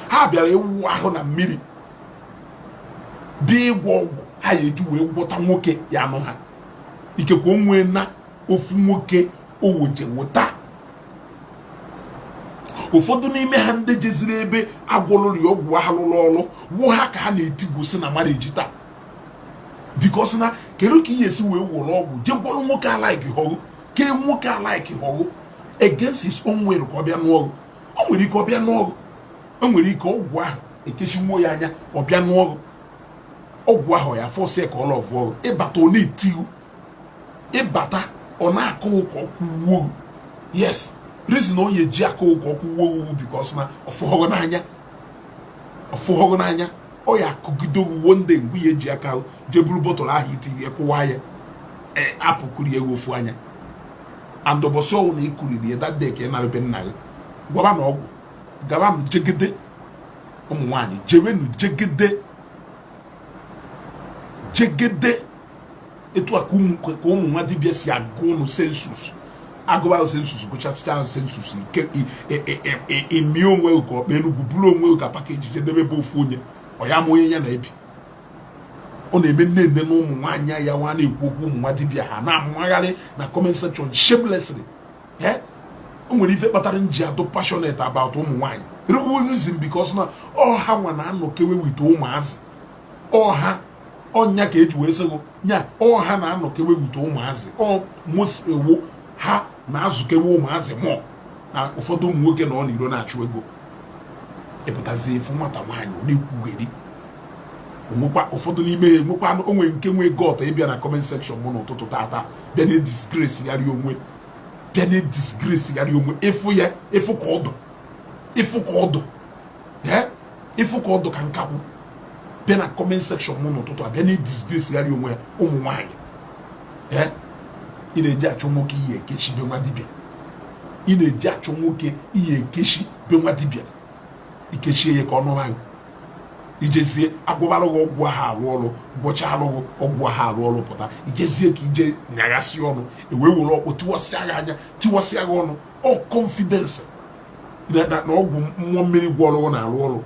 ha bịara ịwụ ahụ na mmiri, bịa ịgwọ ọgwụ ha ya eji wee gwọta nwoke ya anụ ha. Ikekwe o nwee na ofu nwoke o weje weta. Ụfọdụ n'ime ha ndị jeziri ebe agwọlụrụ ya ọgwụ ahụ lụrụ ọrụ wụ ha ka ha na-etigwosi na marriage taa, because na kedu ka ị ga-esi wee were ọgwụ jee gwọrọ nwoke alaiki họgụ, kee nwoke alaiki họgụ against his own will ka ọ bịa nụọ ọgụ? O nwere ike ọ bịa nụọ ọgụ, o nwere ike ọgwụ ahụ ekechinwuo ya anya, ọ bịa nụọ ọgụ. Ọgwụ ahụ ya force ya ka ọ lọvụ ọgụ. Ịbata, ọ na-etiwu, ịbata, ọ na-akụ ka ọ kwuo. Yes, reason ọ ya eji akụ ka ọ kwuo owu, because na ọfụghọgụ n'anya, ọfụghọgụ n'anya. Ọ ya akụgide owu one day, mgbe ya eji aka jee buru bottle ahụ itiri ya kụwa ya, apụkụrụ ya ofu anya. And ụbọchị ọwụ na ịkụriri ya, that day ka ị nara be nna gị. Gwaba na ọgwụ gaba m jegede. Ụmụ nwaanyị, jewenu jegede jegede. Etu a ka ụmụ nwa dibịa si agụ ụnụ census, agụba census, gụchasịcha census ike, emi onwe ka ọkpa Enugwu bụrụ onwe ka package jedebe be ofu onye ọ ya ma onye ya na-ebi. Ọ na-eme nne nne na ụmụ nwaanyị ya nwa na-ekwu okwu ụmụ nwa dibịa, ha na-amagharị na comment section shamelessly. O nwere ife kpatara m ji adụ passionate about ụmụ nwaanyị, reason, because na ọha nwa na-anọkewe with ụmụazị ọha ọnya ka eji wee sịgụ nya ọha na-anọkewe with ụmụazị. Ọ most ewu ha na-azụkewe ụmụazị mụọ na ụfọdụ ụmụ nwoke nọ n'iro na-achụ ego. Ịpụtazi efu nwata nwaanyị, ọ na-ekwugheri onwekwa. Ụfọdụ n'ime ha enwekwa onwe nke nwee gut ịbịa na comment section mụ n'ụtụtụ tata, bịa na disgrace gharị onwe, bịa na disgrace gharị onwe. Ịfụ ya, ịfụ ka ọdụ, ịfụ ka ọdụ, ịfụ ka ọdụ ka nkakwụ bịa na comment section mụ n'ụtụtụ a, bịa na disgrace gharị onwe ya. Ụmụ nwaanyị, ị na-eji achọ nwoke iyi ekechi be nwa dibịa, ị na-eji achọ nwoke iyi ekechi be nwa dibịa, ikechie ya ka ọ nụrụ gị. Ijezie agwụbalụ gị ọgwụ ahụ arụ ọrụ, gwọcha alụghị ọgwụ ahụ arụ ọrụ, pụta ijezie ka ije nyaghasị ọnụ, ewee were ọkpụ tiwasịa gị anya, tiwasịa gị ọnụ. Ọ confidence na ọgwụ mmụọ mmiri gwọrọ na-arụ ọrụ,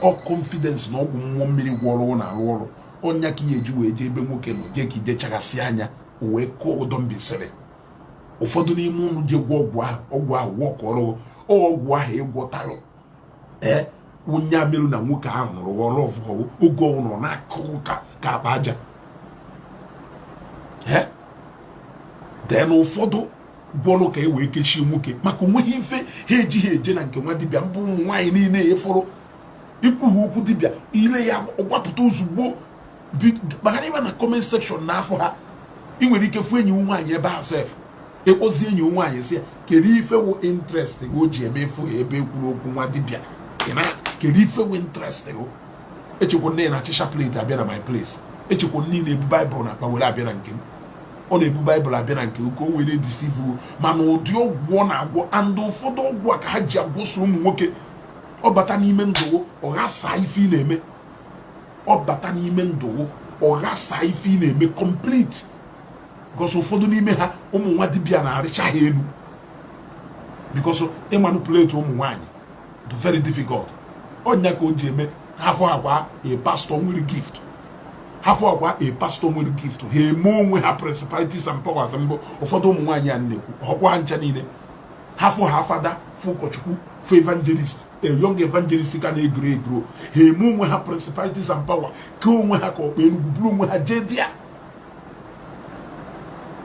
ọ confidence na ọgwụ mmụọ mmiri gwọrọ na-arụ ọrụ. Ọnya ka ihe eji wee jee ebe nwoke nọ, jee ka ije chaghasị anya, o wee kụọ ụdọ mbisịrị. Ụfọdụ n'ime ụnụ je gwọ ọgwụ ahụ, ọgwụ ahụ wọkọrọ, ọgwụ ahụ ịgwọtarụ ee onye amerụ na nwoke ahụ nụrụ ọrụ ọfụọ oge ọnwụ nọ na-akụ ka akpa aja. Ee, then ụfọdụ gwọrụ ka e wee kechie nwoke, maka onweghị ife ha ejighị eje na nke nwa dibịa mbụ. Ụmụ nwaanyị niile efọrọ ikwughị okwu dibịa ile ya gbapụta ozugbo maka ịba na comment section n'afọ ha. Ị nwere ike fụ enyi nwaanyị ebe ahụ sef, ịkpọzi enyi nwaanyị sị ya, kedu ife wụ interest o ji eme efu ebe ekwuru okwu nwa dibịa? Kedu ife wụ interest o? Echekwa nne na achịcha plate abịa na my place. Echekwa nne na-ebu baịbụl na akpa were abịa na nke m. Ọ na-ebu baịbụl abịa na nke oke o were deceive. Mana ụdị ọgwụ ọ na-agwọ and ụfọdụ ọgwụ a ka ha ji agwụso ụmụ nwoke. Ọ bata n'ime ndụ, ọ ghasa ife ị na-eme. Ọ bata n'ime ndụ, ọ ghasa ife ị na-eme complete, because ụfọdụ n'ime ha, ụmụ nwa dibịa na-arịcha ha elu, because ịmanipulate ụmụ nwaanyị dị very difficult. Ọnya ka o ji eme hafụ agwa a pastor nwere gift, hafụ agwa a pastor nwere gift, ha eme onwe ha principalities and powers. Mbụ ụfọdụ ụmụ nwaanyị a na-ekwu ọkwa ncha niile, hafụ ha fada, fụ ụkọchukwu, fụ evangelist, a young evangelist ka na-egro egro, ha eme onwe ha principalities and power, ka onwe ha ka ọkpa Enugwu bụrụ onwe ha jee dị ya.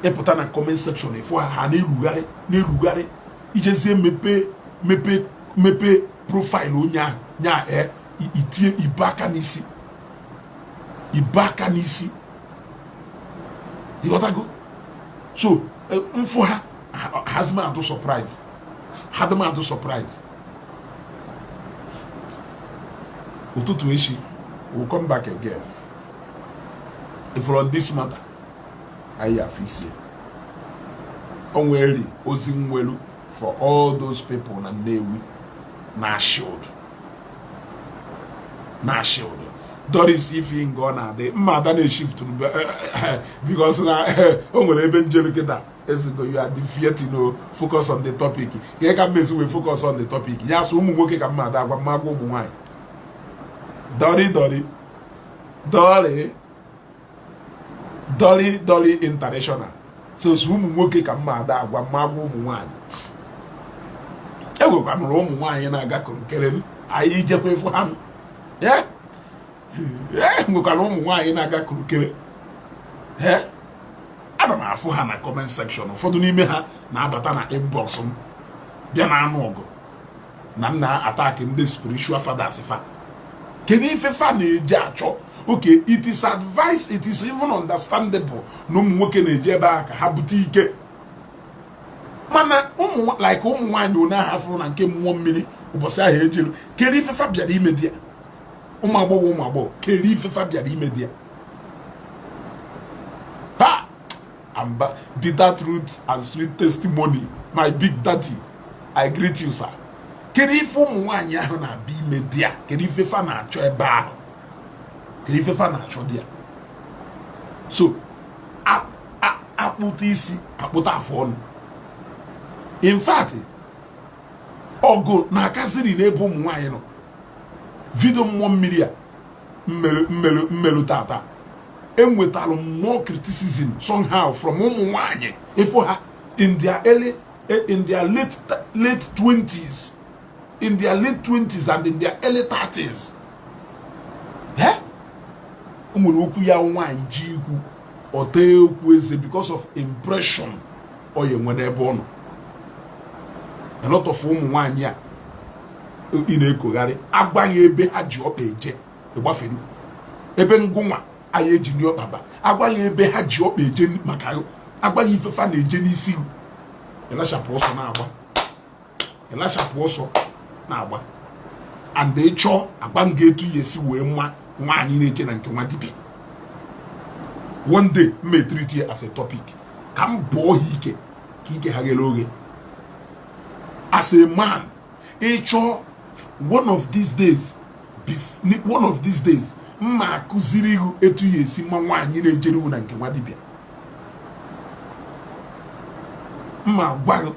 Ịpụta na comment section, ịfụ ha na-erugharị na-erugharị. Ijezie mepee mepee mepee profile onye ahụ nya, e itie ibe aka n'isi, ibe aka n'isi. Ịghọtago? So mfụ ha hazi m adụ surprise, ha dị m adụ surprise. Ụtụtụ echi, we'll come back again. If on this matter anyị afọ isi o nwere ozi nwelu for all those people na Nnewi na shield, na shield Doris. Ife nga ọ na-adị mma ada na-eshift, because na o nwere ebe njelu kịta ezugo. You are deviating o. Focus on the topic. Ka ka mmezi wee focus on the topic ya sụ ụmụ nwoke ka mma ada agwa mma agwa ụmụ nwaanyị. Dori Dori Dori Dori Dori International. So so ụmụ nwoke ka mma ada agwa mma agwa ụmụ nwaanyị. Enwekwanụrụ ụmụ nwaanyị na-aga kụrụkere, anyị jekwa ịfụ ha. E nwekwara ụmụ nwaanyị na-aga kụrụkere. Ana m afụ ha na comment section. Ụfọdụ n'ime ha na-abata na inbox m, bịa na anụ ọgụ na m na-attack ndị spiritual fathers fa. Kedu ife fa na-eji achọ? Okay, it is advice, it is even understandable na ụmụ nwoke na-eji ebe ahụ ka ha bute ike. Mana ụmụ like ụmụ nwaanyị one ahụ afụrụ na nke mmụọ mmiri ụbọchị ahụ ejelu, kedu ife fa bịara ime di ya? Ụmụ agbọghọ, ụmụ agbọghọ, kedu ife fa bịara ime di ya? Ha And bitter truth and sweet testimony, my big daddy, I greet you, sir. Kedu ife ụmụ nwaanyị ahụ na-abịa ime di ya? Kedu ife fa na-achọ ebe ahụ? Kedu ife fa na-achọ di ya? So akpụta isi, akpụta afụ ọnụ. In fact, ọgụ na-akaziri n'ebe ụmụ nwaanyị nọ. Video mmụọ mmiri a mmerụ tata, enwetara more criticism somehow from ụmụ nwaanyị ịfụ ha in their early, in their late 20s, in their late 20s and in their early 30s. Eh, o nwere okwu ya nwaanyị ji ikwu ọta ekwu eze because of impression ọ ya enwe n'ebe ọ nọ. A lot of ụmụ nwaanyị a ị na-ekogharị agbaghị ebe ha ji ọkpa eje ịgbafere ebe ngụnwa anyị eji ndị ọkpa ba, agbaghị ebe ha ji ọkpa eje maka agbaghị ifefa na-eje n'isi, ịlachapụ ọsọ na-agba, ịlachapụ ọsọ na-agba. And ịchọọ agwa m ga-etu ya esi wee nwa nwaanyị na-eje na nke nwa dibịa. One day m may treat ya as a topic ka m bụọ ha ike ka ike ha ghere oghe. As a man, ịchọọ, one of these days, one of these days, mma akụziri ihu etu ya esi mma nwaanyị na-ejere ihu na nke nwa dibịa. Mma gwa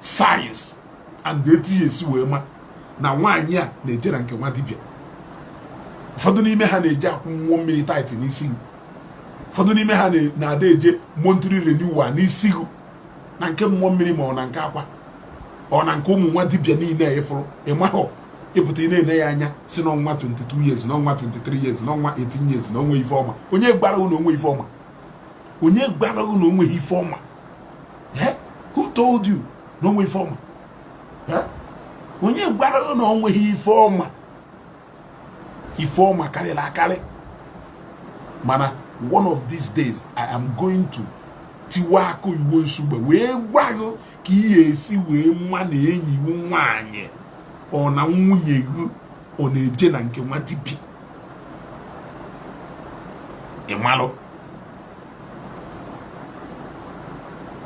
science and etu ya esi wee ma na nwaanyị a na-eje na nke nwa dibịa. Ụfọdụ n'ime ha na-eje akwụ mmụọ mmiri tithe n'isi. Ụfọdụ n'ime ha na-ada eje monthly renewal n'isi na nke mmụọ mmiri, ma ọ na nke akwa, ọ na nke ụmụ nwa dibịa niile ịfụrụ ịmahọ ịpụta. Ị na-ene ya anya si n'ọnwa 22 years, n'ọnwa 23 years, n'ọnwa 18 years, na onwe ife ọma. Onye gbara unu onwe ife ọma? Onye gbara unu onwe ife ọma? Who told you na onwe ife ọma? Onye gwara unu onweghị ife ọma? Ife ọma karịrị akarị. Mana one of these days I am going to tiwa aka iwu nsugbe wee gwa gị ka ị ga-esi wee mma na enyi iwu nwaanyị ọ na nwunye gị ọ na-eje na nke nwa dibịa. Ịmalụ,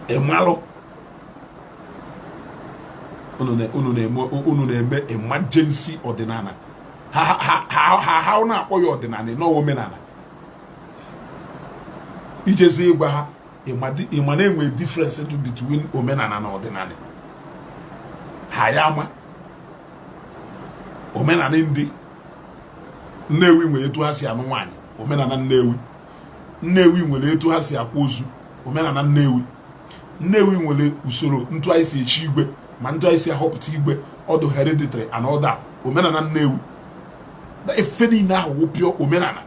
ịmalụ unu na-eme emergency ọdịnala. Ha ha ha ha na-akpọ ya ọdịnala na omenala. Ijezi ịgwa ha, ịma na-enwe difference between omenala na ọdịnala. Ha ya ama omenala ndị Nnewi nwere etu ha si anụ nwaanyị, omenala Nnewi. Nnewi nwere etu ha si akwa ozu, omenala Nnewi. Nnewi nwere usoro ntụ anyị si echi igwe, ma ntụ anyị si ahọpụta igwe, ọdụ hereditary and other, omenala Nnewi. Efe niile ahụ wụ pure omenala.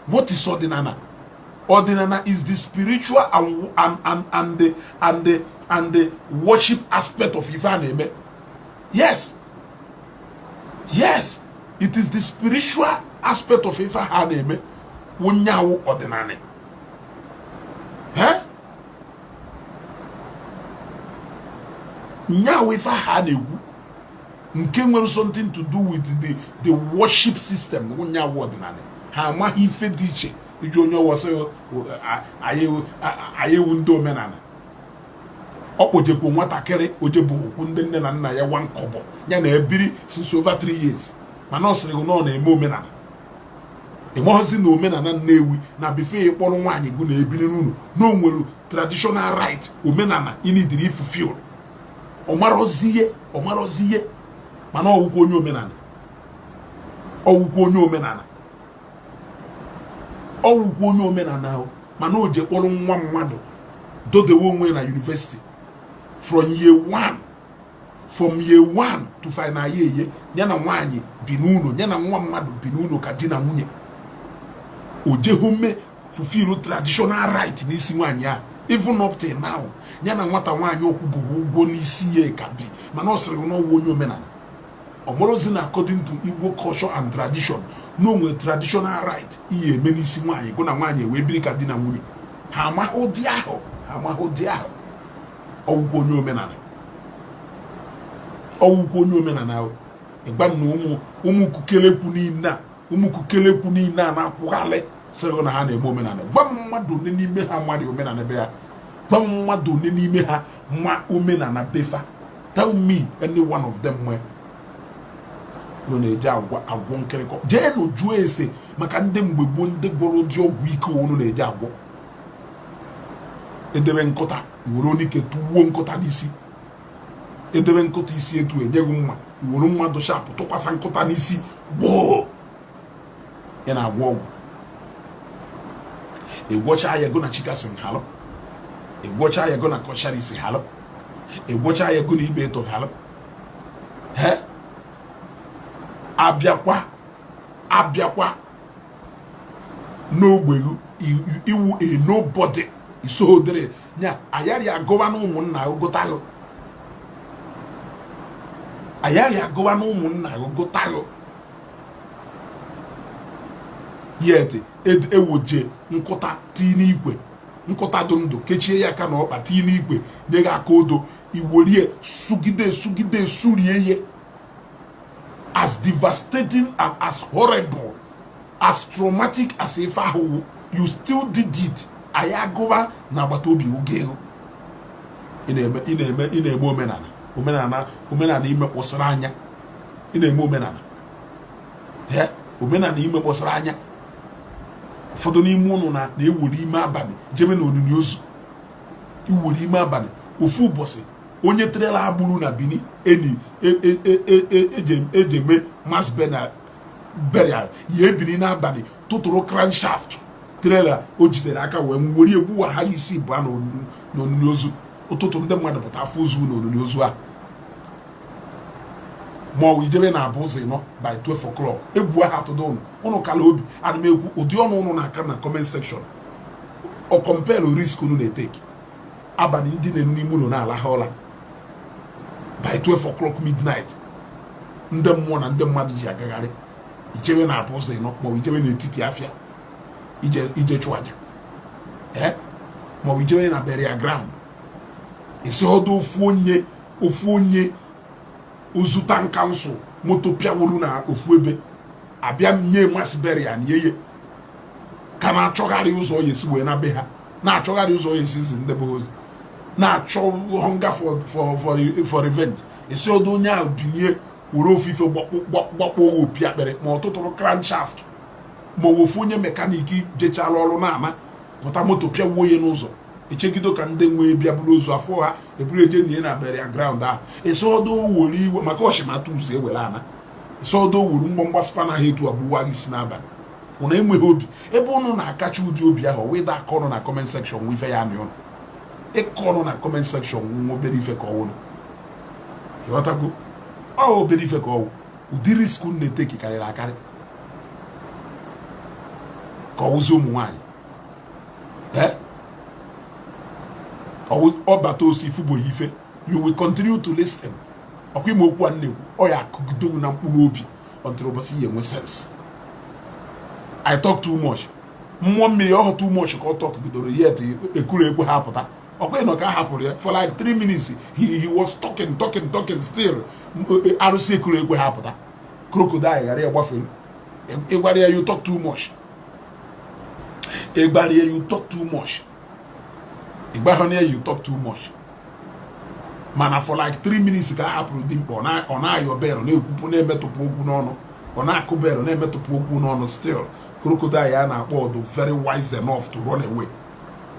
What is ọdịnala? Ọdịnala is the spiritual and the worship aspect of ife a na-eme. Yes, yes, it is the spiritual aspect of ife ha na-eme wụnyawu ọdịnala. Eh, nyawu ife ha na-ekwu nke nwere something to do with the worship system wụnyawu ọdịnala. Ha amaghị ife dị iche. Iji onye ọwọsị anyị ewu ndị omenala, ọ kpojekwu nwatakịrị ojebụ okwu ndị nne na nna ya nwa nkọbọ ya na ebiri since over 3 years, mana ọ sịrị na ọ na-eme omenala. Ịmaghọzi na omenala Nnewi na before ịkpọrọ nwaanyị gụ na-ebiri n'ụlọ na o nwere traditional right omenala inidiri ifufil. Ọmarọzie, ọmarọzie, mana ọwụkwa onye omenala, ọwụkwa onye omenala, ọwụkwa onye omenala ahụ. Mana o je kpọrọ nwa mmadụ dodewe onwe na university from year one, from year one to final year ye ya na nwaanyị bi n'ụlọ, ya na nwa mmadụ bi n'ụlọ ka di na nwunye. O jeho mme fulfill traditional right n'isi nwaanyị a. Even up till now, ya na nwata nwaanyị okwu bụ ụgwọ n'isi ya ka bi, mana ọ sịrị na ọwụ onye omenala. Ọ mụrụzi na according to Igbo culture and tradition na o nwere traditional right ihe eme n'isi nwaanyị gụ na nwaanyị wee biri ka di na nwunye. Ha amaghị ụdị ahụ, ha amaghị ụdị ahụ. Ọwụkwa onye omenala, ọwụkwa onye omenala ahụ. Ịgba na ụmụ ụmụ kukelekwu niile a, ụmụ kukelekwu niile a na-akwụghalị Sịrị na ha na-eme omenala, gwa m mmadụ one n'ime ha mmadụ omenala be ya. Gwa m mmadụ one n'ime ha ma omenala befa. Tell me any one of them nwee unu na-eji agwọ agwọ nkịrịkọ. Jeenụ jụọ ese maka ndị mgbe gboo, ndị gwọrọ ụdị ọgwụ ike unu na-eji agwọ. Edebe nkụta, iwere onike tụwuo nkụta n'isi. Edebe nkụta isi etu, enyeghị mma, iwere mmadụ sharp tụkwasị nkụta n'isi gboo. Ị na-agwọ ọgwụ, ịgwọcha ya go na chikasin halụ, ịgwọcha ya go na kọsharisi halụ, ịgwọcha ya go na ibe eto halụ. He abịakwa abịakwa n'ogbe iwu a nobody isohodere nya ayarị agụwa na ụmụnna gụtaghị, ayarị agụwa na ụmụnna gụtaghị. Yet ewoje nkụta tii n'ikwe, nkụta dị ndụ, kechie ya aka na ọkpa, tii n'ikwe, nye gị aka odo, iworie sugide sugide surie ye. As devastating and as horrible, as traumatic as ife ahụ, you still did it. Anyị agụba na agbata obi oge ego ị na-eme, ị na-eme, ị na-eme omenala, omenala, omenala ime kpọsara anya. Ị na-eme omenala, omenala ime kpọsara anya. Ụfọdụ n'ime ụnụ na na-ewere ime abalị jebe na onini ozu, iwere ime abalị. Ofu ụbọchị, onye trailer agburu na Bini eni eji eme mass burial ya, ebiri n'abalị tụtụrụ crankshaft trailer o jidere aka wee were egbuwa ha isi bụ n'onini ozu. Ụtụtụ, ndị mmadụ pụta afọ ozu n'onini ozu ahụ. Ma ọ bụ ijebe na abụ ụzọ ịnọ by 12 o'clock, egwu ahụ atụdo ụnụ. Ụnụ kala obi. Ana m ekwu ụdị ọnụ ụnụ na-aka na comment section, ọ compare risk unu na-eteki. Abalị, ndị na n'ime ụlọ na-alahụ ụla by 12 o'clock midnight, ndị mmụọ na ndị mmadụ ji agagharị, ijebe na abụ ụzọ ịnọ, maọbụ ijebe n'etiti afịa ije ije chụ aja, ee, maọbụ ijebe na burial ground, esi ọdụ ofu onye, ofu onye ozu town council moto pịawuru na ofu ebe, abịa nye mass burial na ye ka na-achọgharị ụzọ ya esi wee na be ha, na-achọgharị ụzọ ya esi si ndị be ozi, na-achọ hunger for revenge. Esi ọdụ onye ahụ binie were ofufe gbakpọ opi akpịrị, ma ọ tụtụrụ crankshaft, ma ọ ofu onye mechanic jechala ọrụ na-ama pụta, moto pịawuo ya n'ụzọ, echegido ka ndị nwee bịa buru ozu afọ ha eburu eje nie na burial ground ahụ. Esi ọdụ were iwe maka ọchịmata ụzọ ewere ana. Esi ọdụ wuru mgbamgba spanner ha etu agbụwa gị isi n'abalị. Ụnụ enweghị obi. Ebe ụnụ na-akacha ụdị obi ahụ wee da aka ọnụ na comment section nwa ife ya amị ụnụ ịkọ ọnụ na comment section nwa obere ife ka ọwụnụ. Ịghọtago? Ọ obere ife ka ọwụ. Ụdị risk unu na-eteki karịrị akarị ka ọwụzi ụmụ nwaanyị. Ee, ọbata osi ifugbo ife, you will continue to listen. Ọkwa ime okwu a na-ekwu, ọ ya akụgidowu na mkpụrụ obi until ụbọchị ya enwe sense. I talk too much. Mmụọ mmiri ọhụ too much ka ọ talkgidoro, yet ekuru ekwe ha pụta. Ọkwa ịnọ ka a hapụrụ ya for like 3 minutes. He was talking, talking, talking, still arụsị ekuru ekwe ha pụta. Crocodile ghara ya gbafere. Ịgwara ya, "You talk too much." Ịgbara ya, "You talk too much." Ịgbahụ ya, "You talk too much." Mana for like 3 minutes ka a hapụrụ dimkpa, ọ na-ayọ bell, na-ekwupụ, na-emetụpụ okwu n'ọnụ, ọ na-akụ bell, na-emetụpụ okwu n'ọnụ. Still crocodile ya na-akpọ ọdụ very wise enough to run away.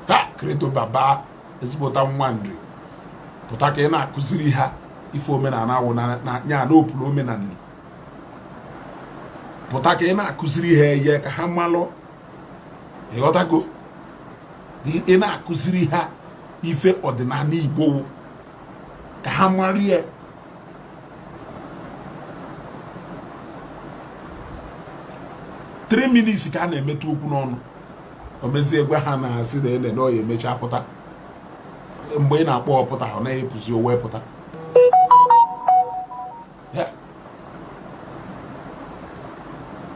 Ha kredo baba ezigbota nwa nri pụta ka ị na-akụziri ha ife omenala awụ na ya na opulu omenala pụta ka ị na-akụziri ha eye ka ha malụ. Ịghọtago? Ị na-akụziri ha ife ọdịnala Igbo wụ ka ha mara ya. 3 minutes ka a na-emetụ okwu n'ọnụ, o mezie gwa ha na asị na ene na ọya emecha pụta. Mgbe ị na-akpọ ọpụta, ọ naghị epụzi owe pụta.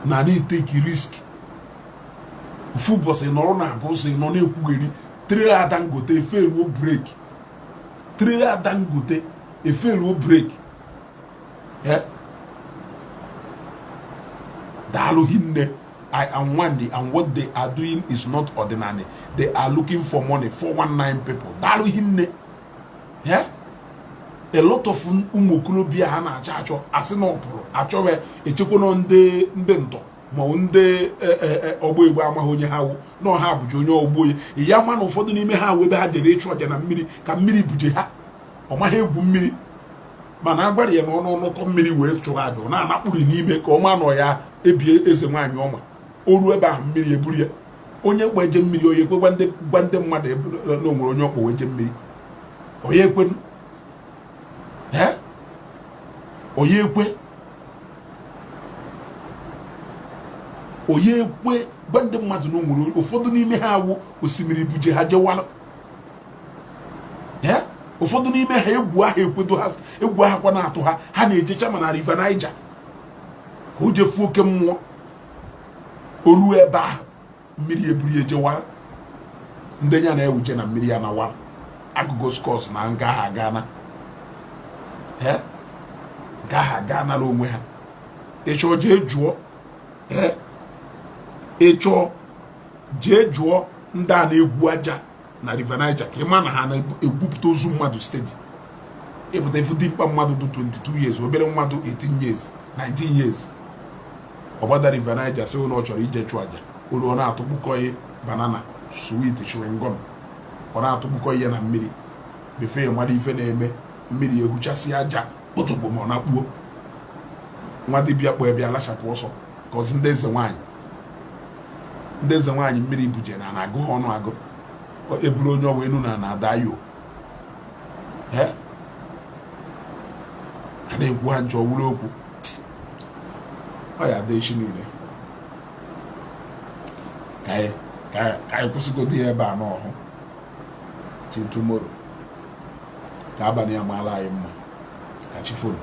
Na na-eteki risk. Ofu ụbọchị nọrọ na abụ ụzọ nọ na-ekwugheri, trailer Dangote eferuo brake, trailer Dangote eferuo brake. Daalụ hinne. I am Nwandi and what they are doing is not ordinary. They are looking for money. 419 people. Daalụ hinne. Yeah? A lot of ụmụ okorobịa ha na-achọ achọ asị na ọ pụrụ achọwe echekwana ndị ndị ntọ ma ọ ndị ọgbọ egbe amaghị onye ha wụ na ọha bụji onye ọgbọ ya ma na ụfọdụ n'ime ha wụ ebe ha jere ịchụ ọja na mmiri ka mmiri buje ha. Ọ maghị egwu mmiri, mana agbara ya na ọnụ ọnụkọ mmiri wee chụrụ aja, ọ na-anakpụrụ n'ime ka ọ ma nọ ya ebie eze nwaanyị ọma. O ruo ebe ahụ, mmiri eburu ya. Onye kpọ eje mmiri, onye ekwe gwa ndị mmadụ na o nwere onye ọkpọ wee je mmiri, onye ekwenu, onye ekwe, onye ekwe gwa ndị mmadụ na o nwere. Ụfọdụ n'ime ha awụ osimiri buje ha jewalụ. Ụfọdụ n'ime ha egwu ahụ ekwedo ha, egwu ahụ kwa na-atụ ha, ha na-ejecha mana River Niger ka o jefu oke mmụọ. Olu ebe ahụ, mmiri eburu ejewara ndị ya na-ewuje na mmiri ya na wara agụgụ scores na nga ahụ agana, nke ahụ aganara onwe ha. Ịchọọ jee jụọ, ịchọọ jee jụọ ndị a na-egwu aja na River Niger ka ị ma na ha na-egwupụta ozu mmadụ steady. Ịpụta ifu dimkpa mmadụ dị 22 years, obere mmadụ 18 years, 19 years, ọgbada River Niger sị na ọ chọrọ ije chụọ aja. Ụlọ ọ na-atụkpukọ banana, sweet, chewing gum, ọ na-atụkpukọ ihe na mmiri befe mmadụ. Ife na-eme mmiri ehuchasị aja kpụtụkpụ ma ọ na-akpuo nwa dibịa kpọ bịa lachapụ ọsọ ka ọzi ndị eze nwaanyị, ndị eze nwaanyị mmiri buje na na-agụ ha ọnụ agụ eburu onye ọwa enu na na-ada yo a na-ekwu ha nchọ wuru okwu ọ ya dị echi niile. Ka anyị kwụsịgodo ya ebe a n'ọhụ till tomorrow. Ka abalị ya maala anyị mma. Ka chi fonu.